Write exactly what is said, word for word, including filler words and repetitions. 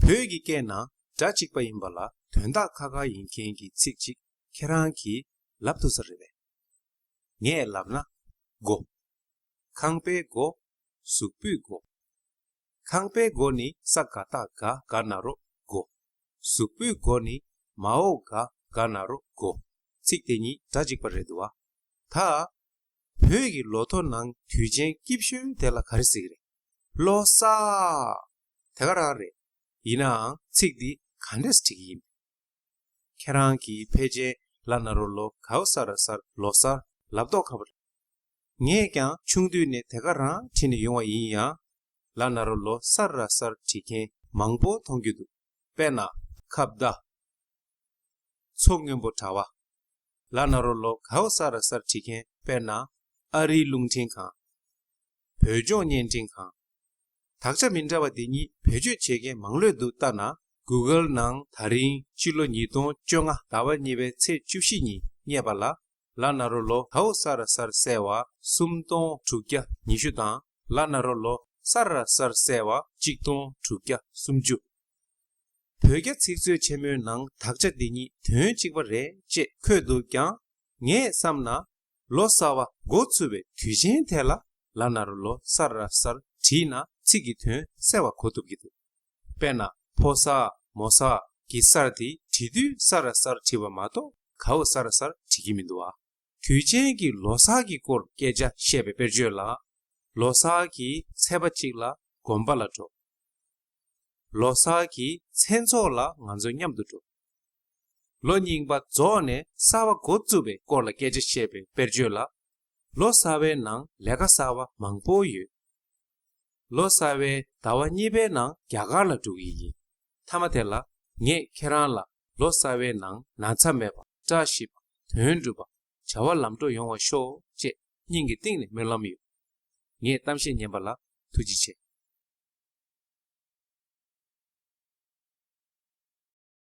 བོད་ཀྱི་སྐད་ནང་སྒྲ་གཅིག་པ་ཡིན་པ་ལ་དོན་དག་ཁ་ཁ་ཡིན་མཁན་གྱི་ཚིག་ཅིག་ཁྱེད་རང་གིས་ལབ་ཐུབ་ས་རེད་པས། ངས་ལབ་ན། སྒོ། ཁང་པའི་སྒོ། གཟུགས་པོའི་སྒོ། ཁང་པའི་སྒོ་ནི་ས་ག་བཏགས་སྒ་ག་ན་རོ་སྒོ། གཟུགས་པོའི་སྒོ་ནི་མ་འོག་ག་ག་ན་རོ་སྒོ། ཚིག་དེ་གཉིས་སྒྲ་གཅིག་པ་རེད་འདུག་བ། ད། བོད་ཀྱི་ལོ་ཐོ་ནང་དུས་ཆེན་སྐྱིད་ཤོས་དེ་ལ་ག་རེ་ཟེར་གྱི་རེད། ལོ་གསར། དེ་ག་རང་རེད། ཡིན་ནའང་ཚིག་འདི་ག་འདྲས་བྲིས་ཀྱི་ཡིན། ཁྱེད་རང་གིས་ཕལ་ཆེར་ལ་ན་རོ་ལོ་གའོ་ས་ར་སར་ལོ་གསར་ལབ་མདོག་ཁ་པོ་རེད། ངས་ཀྱང་ཆུང་དུས་ནས་དེ་ག་རང་བྲིས་ནས་ཡོང་བ་ཡིན་ཡང་། ལ་ན་རོ་ལོ་ས་ར་སར་བྲིས་མཁན་མང་པོ་མཐོང་རྒྱུ་འདུག་དཔེར་ན། ཁ་བརྡ། མཚོ་སྔོན་པོ་དྲ་བ། ལ་ན་རོ་ལོ་གའོ་ས་ར་སར་བྲིས་མཁན་དཔེར་ན། ཨ་རིའི་རླུང་འཕྲིན་ཁང་། བོད་ལྗོངས་བརྙན་འཕྲིན་ཁང་། དག་ཆ་མི་འདྲ་བ་འདི་གཉིས་བེད་སྤྱོད་བྱེད་མཁན་མང་ལོས་འདུག་ལྟ་ན། གུ་གལ་ནང་ད་རིང་ཕྱི་ལོ་ཉིས་སྟོང་བཅོ་ལྔ་ཟླ་བ་གཉིས་པའི་ཚེས་བཅུ་བཞི་ཉིན་རྙེད་པ་ལ། ལ་ན་རོ་ལོ་གའོ་ས་ར་སར་གསལ་བ་སུམ་སྟོང་དྲུག་བརྒྱ་ཉི་ཤུ་དང་། ལ་ན་རོ་ལོ་ས་ར་སར་གསལ་བ་གཅིག་སྟོང་དྲུག་བརྒྱ་སུམ་ཅུ། བོད་རྒྱ་ཚིག་མཛོད་ཆེན་མོའི་ནང་དག་ཆ་འདི་གཉིས་དོན་གཅིག་པ་རེད་ཅེས་འཁོད་འདུག་ཀྱང་། ངས་བསམ་ན། ལོ་གསར་བ་འགོ་ཚུགས་པའི་དུས་ཆེན་དེ་ལ་ལ་ན་རོ་ལོ་ས་ར་སར་བྲིས་ན་ཚིག་གི་དོན་གསལ་བ་གོ་ཐུབ་ཀྱི་འདུག་དཔེར་ན། ཕོ་གསར་མོ་གསར་གྱི་གསར་དེ་བྲིས་དུས་ས་ར་སར་བྲིས་པ་མ་གཏོགས་གའོ་ས་ར་སར་བྲིས་ཀྱི་མི་འདུག་ཨ། དུས་ཆེན་གྱི་ལོ་གསར་གྱི་སྐོར་སྐད་ཆ་བཤད་པའི་དཔེར་བརྗོད་ལ། ལོ་གསར་གྱི་ཚེས་པ་གཅིག་ལ་དགོན་པ་ལ་འགྲོ། ལོ་གསར་གྱི་མཚན་ཚོགས་ལ་ང་ཚོ་མཉམ་དུ་འགྲོ། ལོ་རྙིང་པ་རྫོགས་ནས་གསར་བ་འགོ་བཙུགས་པའི་སྐོར་ལ་སྐད་ཆ་བཤད་པའི་དཔེར་བརྗོད་ལ། ལོ་གསར་བའི་ནང་ལས་ཀ་གསར་བ་མང་པོ་ཡོད། ལོ་གསར་བའི་ཟླ་བ་གཉིས་པའི་ནང་རྒྱ་གར་ལ་འགྲོ་གི་ཡིན། མཐའ་མ་དེ་ལ་ངས་ཁྱེད་རང་ལ་ལོ་གསར་བའི་ནང་ན་ཚ་མེད་པ། བཀྲ་ཤིས་པ། དོན་འགྲུབ་པ། བྱ་བ་ལམ་འགྲོ་ཡོང་བ་ཤོག་ཅེས་སྙིང་གི་གཏིང་ནས་སྨོན་ལམ་ཡོད། ངས་གཏམ་བཤད་ཉན་པ་ལ་ཐུགས་རྗེ་ཆེ།